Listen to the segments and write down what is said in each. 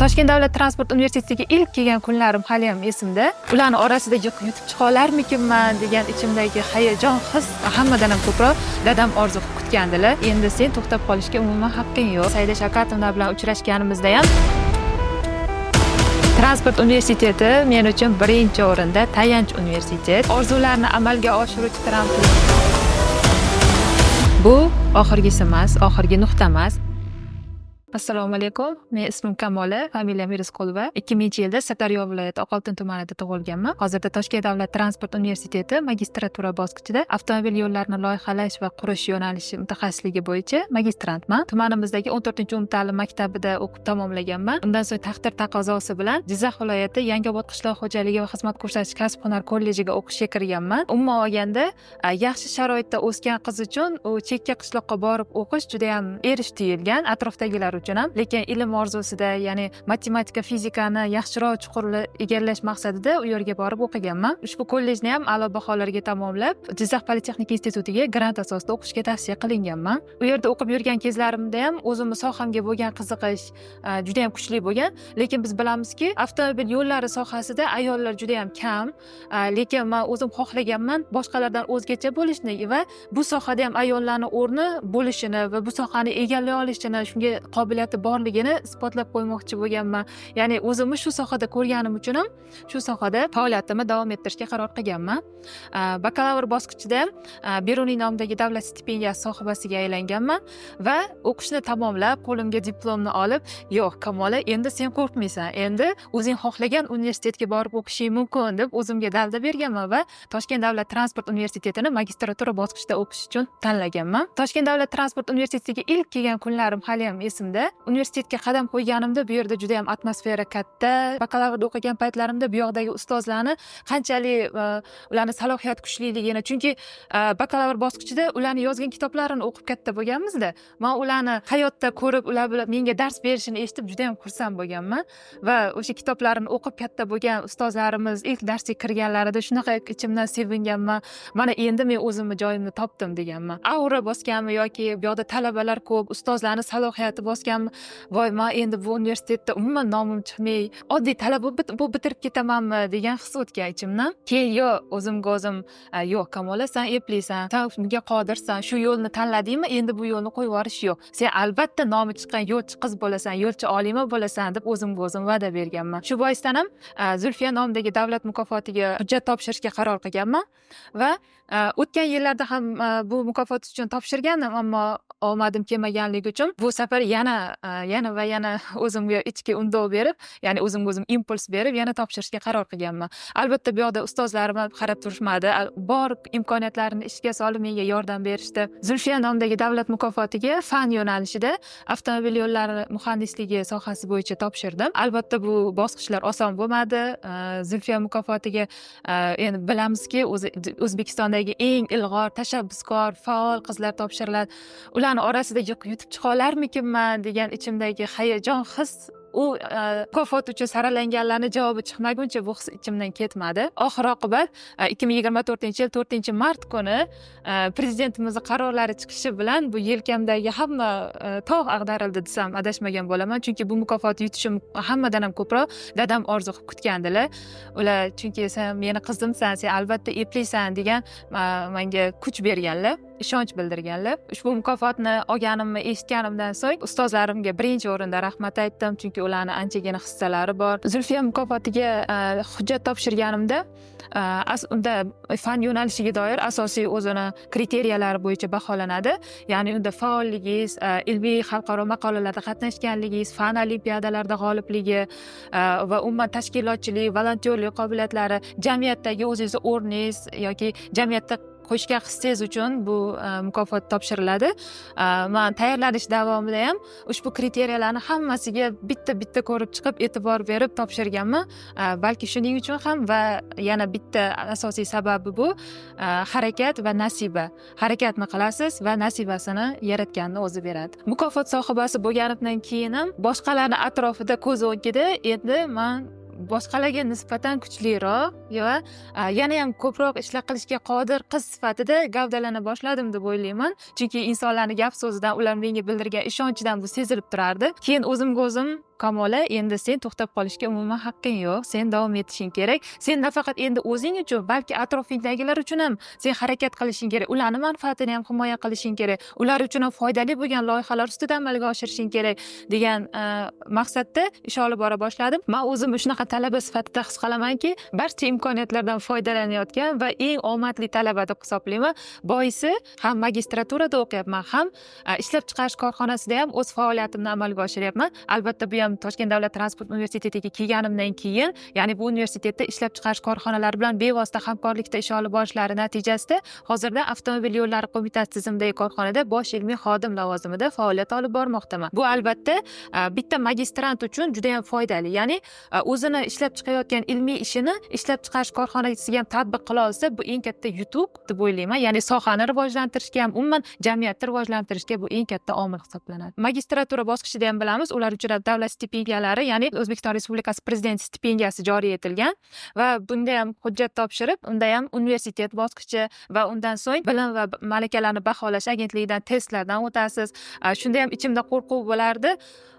Toshkent davlat transport universitetiga ilk kelgan kunlarim haliyam esimda. Ularni orasida yutib chiqa olarmikinman degan ichimdagi hayajon his, hammadan ham ko'proq dadam orzu qilib kutgandilar. Endi sen to'xtab qolishga umuman haqqing yo'q. Saida Shavkatovna bilan uchrashganimizda ham, transport universiteti men uchun birinchi o'rinda tayanch universitet, orzularni amalga oshiruvchi tramplin. Bu oxirgisi emas, oxirgi nuqta emas. Assalomu alaykum. Men ismim Kamola, familiyam Irisqulova. 2000-yilda Sirdaryo viloyati Oqoltin tumanida tug'ilganman. Hozirda Toshkent davlat transport universiteti magistratura bosqichida avtomobil yo'llarini loyihalash va qurish yo'nalishi mutaxassisligi bo'yicha magistrantman. Tumanimizdagi 14 umumta'lim maktabida o'qib tamomlaganman. Undan so'ng taqdir taqozosi bilan Jizzax viloyati Yangiobod qishloq xo'jaligi va xizmat ko'rsatish kasb hunar kollejiga o'qishga kirganman. Umuman olganda, yaxshi sharoitda o'sgan qiz uchun u chekka qishloqqa borib o'qish juda ham erish tuyulgan atrofdagilar uchun ham, lekin ilm orzusida, ya'ni matematika, fizikani yaxshiroq, chuqur egallash maqsadida u yerga borib o'qiganman. Ushbu kollejni ham a'lo baholarga tamomlab, Jizzax politexnika institutiga grant asosida o'qishga tavsiya qilinganman. U yerda o'qib yurgan kezlarimda ham o'zimni sohamga bo'lgan qiziqish juda yam kuchli bo'lgan, lekin biz bilamizki, avtomobil yo'llari sohasida ayollar juda yam kam. Lekin man o'zim xohlaganman boshqalardan o'zgacha bo'lishni va bu sohada ham ayollarni o'rni bo'lishini va bu sohani egallay olishini, shunga qobiliyati borligini isbotlab qo'ymoqchi bo'lganman. Ya'ni o'zimni shu sohada ko'rganim uchun ham shu sohada faoliyatimni davom ettirishga qaror qilganman. Bakalavr bosqichida Beruniy nomidagi davlat stipendiyasi sohibasiga aylanganman va o'qishni tamomlab, qo'limga diplomni olib, "Yo'q, Kamola, endi sen qo'rqmaysan, endi o'zing xohlagan universitetga borib o'qishing mumkin", deb o'zimga dalda berganman va Toshkent davlat transport universitetini magistratura bosqichida o'qish uchun tanlaganman. Toshkent davlat transport universitetiga ilk kelgan kunlarim haliyam esimda. Universitetga qadam qo'yganimda bu yerda juda yam atmosfera katta. Bakalavrda o'qigan paytlarimda bu yoqdagi ustozlarni qanchalik ularni salohiyati kuchliligini, chunki bakalavr bosqichida ularni yozgan kitoblarini o'qib katta bo'lganmizda. Man ularni hayotda ko'rib, ular bilan menga dars berishini eshitib, juda yam xursand bo'lganman va o'sha kitoblarini o'qib katta bo'lgan ustozlarimiz ilk darsga kirganlarida shunaqa ichimdan sevinganman: mana endi men o'zimni joyimni topdim, deganman. Aura bosganmi yoki bu yoqda talabalar ko'p, ustozlarni salohiyati bosganmi, voy, man endi bu universitetda umuman nomim chiqmay, oddiy talaba bo'lib bitirib ketamanmi, degan his o'tgan ichimdan. Keyin yo'q, o'zimga o'zim: "Yo'q, Kamola, san eplisan, san bunga qodirsan, shu yo'lni tanladingmi, endi bu yo'lni qo'yib yuborish yo'q, sen albatta nomi chiqqan yo'lchi qiz bo'lasan, yo'lchi olima bo'lasan", deb o'zimga o'zim va'da berganman. Shu boisdan ham Zulfiya nomidagi davlat mukofotiga hujjat topshirishga qaror qilganman va o'tgan yillarda ham bu mukofot uchun topshirgandim, ammo omadim kelmaganligi uchun bu safar yana va yana o'zimga ichki undov berib, ya'ni o'zimga o'zim impuls berib, yana topshirishga qaror qilganman. Albatta, bu yoqda ustozlarim ham qarab turishmadi, bor imkoniyatlarini ishga solib, menga yordam berishdi. Zulfiya nomidagi davlat mukofotiga fan yo'nalishida avtomobil yo'llari muhandisligi sohasi bo'yicha topshirdim. Albatta, bu bosqichlar oson bo'lmadi. Zulfiya mukofotiga endi bilamizki, o'zi O'zbekistondagi eng ilg'or, tashabbuskor, faol qizlar topshiriladi. Ularni orasida yutib chiqa olarmikinman, degan ichimdagi hayajon his u mukofot uchun saralanganlarni javobi chiqmaguncha bu his ichimdan ketmadi. Oxir oqibat 2024-yil 4-mart kuni prezidentimizni qarorlari chiqishi bilan bu yelkamdagi hamma tog' ag'darildi desam, adashmagan bo'laman, chunki bu mukofotni yutishim hammadan ham ko'proq dadam orzu qilib kutgandilar ular, chunki "Sen meni qizimsan, sen albatta eplisan", degan manga kuch berganlar, ishonch bildirganlar. Ushbu mukofotni olganimni eshitganimdan so'ng ustozlarimga birinchi o'rinda rahmat aytdim, chunki ularni anchagina hissalari bor. Zulfiya mukofotiga hujjat topshirganimda unda fan yo'nalishiga doir asosiy o'zini kriteriyalari bo'yicha baholanadi, ya'ni unda faolligingiz, ilmiy xalqaro maqolalarda qatnashganligingiz, fan olimpiadalarida g'olibligi va umuman tashkilotchilik, volontyorlik qobiliyatlari, jamiyatdagi o'zingizni o'rningiz yoki jamiyatda qo'shgan hissangiz uchun bu mukofot topshiriladi. Man tayyorlanish davomida ham ushbu kriteriyalarni hammasiga bitta bitta ko'rib chiqib, e'tibor berib topshirganman. Balki shuning uchun ham va yana bitta asosiy sababi bu harakat va nasiba. Harakatni qilasiz va nasibasini yaratganni o'zi beradi. Mukofot sohibasi bo'lganimdan keyin ham boshqalarni atrofida, ko'z o'ngida endi man Boshqalarga nisbatan kuchliroq va yana ham ko'proq ishlar qilishga qodir qiz sifatida gavdalana boshladim deb o'ylayman. Chunki insonlarni gap so'zidan, ular menga bildirgan ishonchidan bu sezilib turardi. Keyin o'zimga o'zim: "Kamola, endi sen to'xtab qolishga umuman haqqing yo'q, sen davom etishing kerak. Sen nafaqat endi o'zing uchun, balki atrofingdagilar uchun ham sen harakat qilishing kerak, ularni manfaatini ham himoya qilishing kerak, ular uchun ham foydali bo'lgan loyihalar ustida amalga oshirishing kerak", degan maqsadda ish olib bora boshladim. Man o'zimni shunaqa talaba sifatida his qilamanki, barcha imkoniyatlardan foydalanayotgan va eng omadli talaba deb hisoblayman. Boisi, ham magistraturada o'qiyapman, ham ishlab chiqarish korxonasida ham o'z faoliyatimni amalga oshiryapman. Albatta, bu ham Toshkent davlat transport universitetiga kelganimdan keyin, ya'ni bu universitetda ishlab chiqarish korxonalari bilan bevosita hamkorlikda ish olib borishlari natijasida hozirda Avtomobil yo'llari qo'mitasi tizimidagi korxonada bosh ilmiy xodim lavozimida faoliyat olib bormoqdaman. Bu, albatta, bitta magistrant uchun juda yam foydali, ya'ni o'zini ishlab chiqayotgan ilmiy ishini ishlab chiqarish korxonasiga ham tatbiq qila olsa, bu eng katta yutuq deb o'ylayman. Ya'ni sohani rivojlantirishga ham, umuman jamiyatni rivojlantirishga bu eng katta omil hisoblanadi. Magistratura bosqichida ham bilamiz, ular uchun ham davlat stipendiyalari, ya'ni O'zbekiston Respublikasi Prezidenti stipendiyasi joriy etilgan va bunda ham hujjat topshirib, unda ham universitet bosqichi va undan so'ng Bilim va malakalarni baholash agentligidan testlardan o'tasiz. Shunda ham ichimda qo'rquv bo'lardi: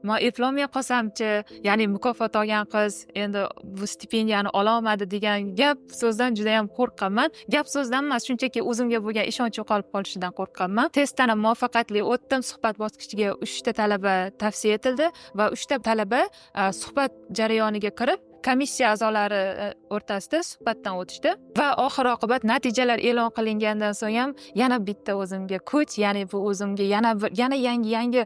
man eplolmay qolsamchi, ya'ni mukofot olgan qiz endi bu stipendiyani ololmadi degan gap so'zdan juda yam qo'rqqanman. Gap so'zdan emas, shunchaki o'zimga bo'lgan ishonch yo'qolib qolishidan qo'rqqanman. Testdan ham muvaffaqiyatli o'tdim. Suhbat bosqichiga uchta talaba tavsiya etildi va uchta talaba suhbat jarayoniga kirib, komissiya a'zolari o'rtasida suhbatdan o'tishdi va oxir oqibat natijalar e'lon qilingandan so'ng ham yana bitta o'zimga kuch, ya'ni bu o'zimga yana yangi yangi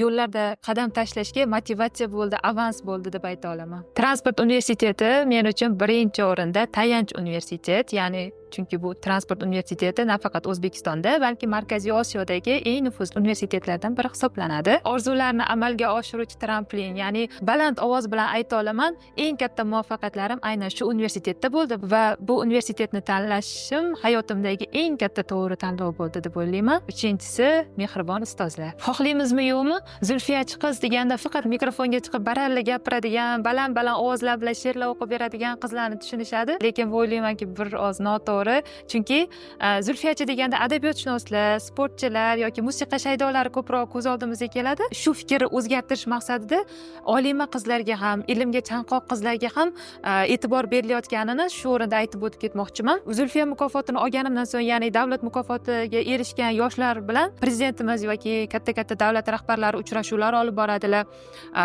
yo'llarda qadam tashlashga motivatsiya bo'ldi, avans bo'ldi deb ayta olaman. Transport universiteti men uchun birinchi o'rinda tayanch universitet, ya'ni chunki bu transport universiteti nafaqat O'zbekistonda, balki Markaziy Osiyodagi eng nufuzli universitetlardan biri hisoblanadi. Orzularni amalga oshiruvchi tramplin, ya'ni baland ovoz bilan ayta olaman, eng katta muvaffaqiyatlarim aynan shu universitetda bo'ldi va bu universitetni tanlashim hayotimdagi eng katta to'g'ri tanlov bo'ldi deb o'ylayman. Uchinchisi, mehribon ustozlar. Xohlaymizmi, yo'qmi, zulfiyachi qiz deganda faqat mikrofonga chiqib baralla gapiradigan, baland baland ovozlar bilan she'rlar o'qib beradigan qizlarni tushunishadi, lekin bu, o'ylaymanki, bir oz noto'g'ri, chunki zulfiyachi deganda adabiyotshunoslar, sportchilar yoki musiqa shaydolari ko'proq ko'z oldimizga keladi. Shu fikrni o'zgartirish maqsadida olima qizlarga ham, ilmga chanqoq qizlarga ham e'tibor berilayotganini shu o'rinda aytib o'tib ketmoqchiman. Zulfiya mukofotini olganimdan so'ng, ya'ni davlat mukofotiga erishgan yoshlar bilan prezidentimiz yoki katta katta davlat rahbarlari uchrashuvlar olib boradilar.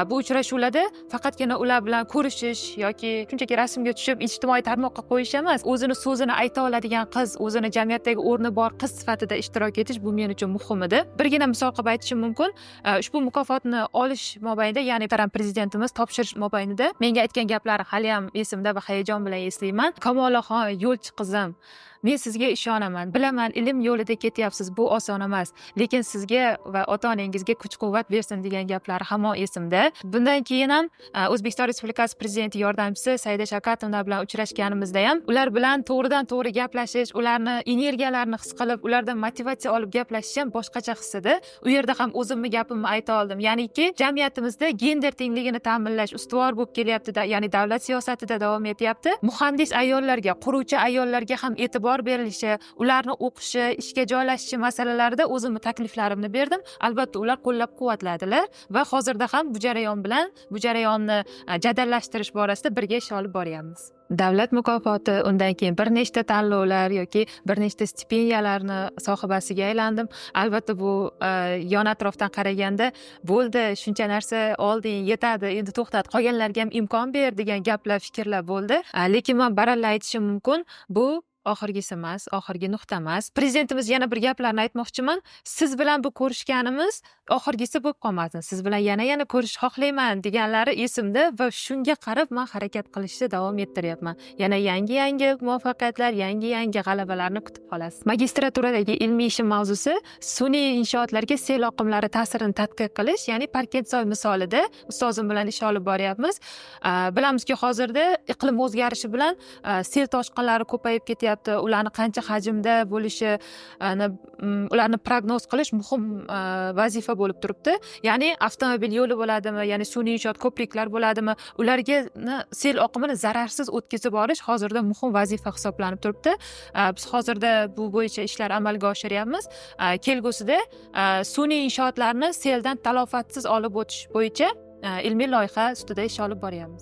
Bu uchrashuvlarda faqatgina ular bilan ko'rishish yoki shunchaki rasmga tushib ijtimoiy tarmoqqa qo'yish emas, o'zini so'zini ayta oladigan qiz, o'zini jamiyatdagi o'rni bor qiz sifatida ishtirok etish, bu men uchun muhim edi. Birgina misol qilib aytishim mumkin. Ushbu mukofotni olish mobaynida, ya'ni muhtaram prezidentimiz topshirish mobaynida menga aytgan gaplari haliyam esimda va hayajon bilan eslayman: "Kamolaxon, yo'lchi qizim, men sizga ishonaman, bilaman, ilm yo'lida ketyapsiz, bu oson emas, lekin sizga va ota onangizga kuch quvvat bersin", degan gaplari hamon esimda. Bundan keyin ham O'zbekiston Respublikasi Prezidenti yordamchisi Saida Shavkatovna bilan uchrashganimizda ham ular bilan to'g'ridan to'g'ri gaplashish, ularni energiyalarini his qilib, ulardan motivatsiya olib gaplashish ham boshqacha his edi. U yerda ham o'zimni gapimni ayta oldim, ya'niki jamiyatimizda gender tengligini ta'minlash ustuvor bo'lib kelyapti, ya'ni davlat siyosatida davom etyapti. Muhandis ayollarga, quruvchi ayollarga ham e'tibor berilishi, ularni o'qishi, ishga joylashishi masalalarida o'zimni takliflarimni berdim. Albatta, ular qo'llab quvvatladilar va hozirda ham bu jarayonni jadallashtirish borasida birga ish olib boryapmiz. Davlat mukofoti, undan keyin bir nechta tanlovlar yoki bir nechta stipendiyalarni sohibasiga aylandim. Albatta, bu yon atrofdan qaraganda "Bo'ldi, shuncha narsa olding, yetadi, endi to'xtat, qolganlarga ham imkon ber", degan gaplar, fikrlar bo'ldi. Lekin man baralla aytishim mumkin, bu oxirgisi emas, oxirgi nuqta emas. Prezidentimiz yana bir gaplarni aytmoqchiman: "Siz bilan bu ko'rishganimiz oxirgisi bo'lib qolmasin, siz bilan yana yana ko'rishni xohlayman", deganlari esimda va shunga qarab man harakat qilishni davom ettiryapman. Yana yangi yangi muvaffaqiyatlar, yangi yangi g'alabalarni kutib qolasiz. Magistraturadagi ilmiy ishim mavzusi sun'iy inshootlarga sel oqimlari ta'sirini tadqiq qilish, ya'ni Parkentsoy misolida ustozim bilan ish olib boryapmiz. Bilamizki, hozirda iqlim o'zgarishi bilan sel toshqinlari ko'payib ketyapti. ketyapti, ularni qancha hajmda bo'lishi, ularni prognoz qilish muhim vazifa bo'lib turibdi. Ya'ni avtomobil yo'li bo'ladimi, ya'ni sun'iy inshoot, ko'priklar bo'ladimi, ularga sel oqimini zararsiz o'tkazib olish hozirda muhim vazifa hisoblanib turibdi. Biz hozirda bu bo'yicha ishlar amalga oshiryapmiz. Kelgusida sun'iy inshootlarni seldan talofatsiz olib o'tish bo'yicha ilmiy loyiha ustida ish olib boryapmiz.